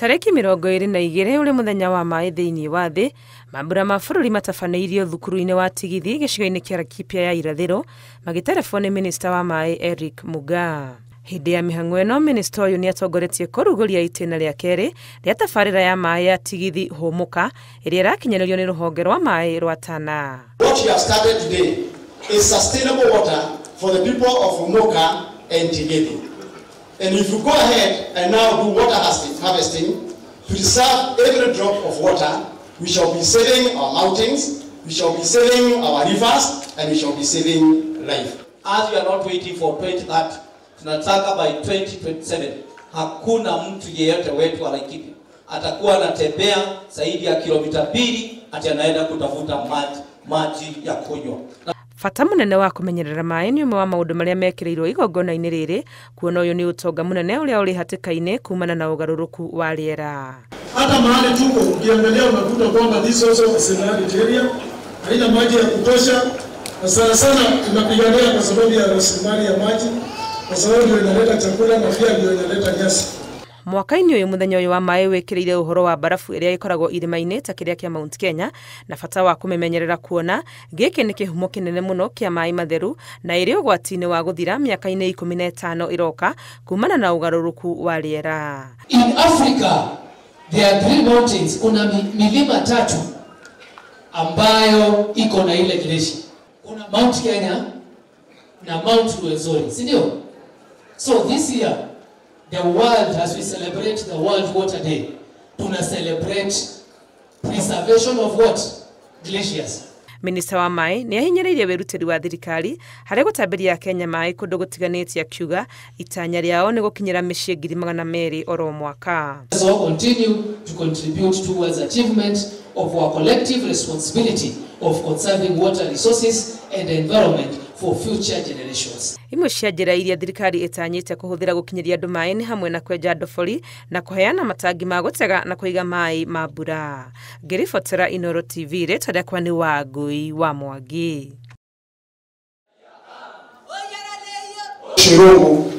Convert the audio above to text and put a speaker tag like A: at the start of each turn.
A: Tarĩki 22 ũrĩ mũthenya wa maĩ thĩinĩ wa thĩ, mambura ma bũrũri matabanĩirio thukuru-inĩ wa Tigithi gĩcigo-inĩ kĩa Laikipia ya irathĩro magĩterebwo nĩ minista wa maĩ Eric Mugaa. Hĩndĩ ya mĩhang'o ĩno, minista ũyũ nĩatongoretie kũrugũria itĩna rĩa kerĩ rĩa tabarĩra ya maĩ ya Tigithi Hũmũka ĩrĩa ĩrakinyanĩrio nĩ rũhonge rwa maĩ rwa Tana.
B: What you have started today is sustainable water for the people of Humuka and Tigithi. And if you go ahead and now do water harvesting, preserve every drop of water, we shall be saving our mountains, we shall be saving our rivers, and we shall be saving life.
C: As we are not waiting for 2030, tunataka by 2027, hakuna mtu yeyote wetu wa Laikipia atakuwa anatembea zaidi ya kilomita 2 ati anaenda kutafuta maji ya kunywa.
A: Bata mũnene wa kũmenyerera maĩ nĩ ũmwe wa maũndũ marĩa mekĩrĩirwo igongona-inĩ rĩrĩ, kuona ũyũ nĩ ũtonga mũnene ũrĩa ũrĩ hatĩka-inĩ kumana na ũgarũrũku wa rĩera.
D: Hata mahali tuko ukiangalia unakuta kwamba this also is an arid area, haina maji ya kutosha, na sana sana tunapigania kwa sababu ya rasilimali ya maji, kwa sababu ndio inaleta chakula na pia ndio inaleta nyasi.
A: Mwaka-inĩ ũyũ mũthenya ũyũ wa maĩ wĩkĩrĩire ũhoro wa barafu ĩrĩa ĩkoragwo irĩma-inĩ ta kĩrĩa kĩa Mount Kenya na bata wa kũmĩmenyerera, kuona gĩkĩ nĩ kĩhumo kĩnene mũno kĩa maĩ matheru na ĩrĩ ũgwati-inĩ wa gũthira mĩaka-inĩ 15 ĩroka kumana na ũgarũrũku wa rĩera.
E: In Africa there are 3 mountains, kuna milima 3 ambayo iko na ile glacier. Kuna Mount Kenya na Mount Rwenzori, si ndio? So this year the world, as we celebrate the World Water Day, tuna celebrate preservation of what? Glaciers.
A: Minista wa maĩ nĩ ahinyĩrĩirie wĩrutĩri wa thirikari harĩ gũtambĩria Kenya maĩ kũndũ gũtiganĩte, akiuga itanya rĩao nĩ gũkinyĩra mĩciĩ 200,000 oro mwaka.
E: So continue to contribute towards achievement of our collective responsibility of conserving water resources and environment for future generations.
A: Imwe cia njĩra iria thirikari ĩtanyĩte kũhũthĩra gũkinyĩria andũ maĩ nĩ hamwe na kwenja ndobori na kũheana matangi ma gũtega na kũiga maĩ ma mbura. Ngĩribotera Inooro TV, rĩtwa rĩakwa nĩ Wangui wa Mwangi.
D: Shirungu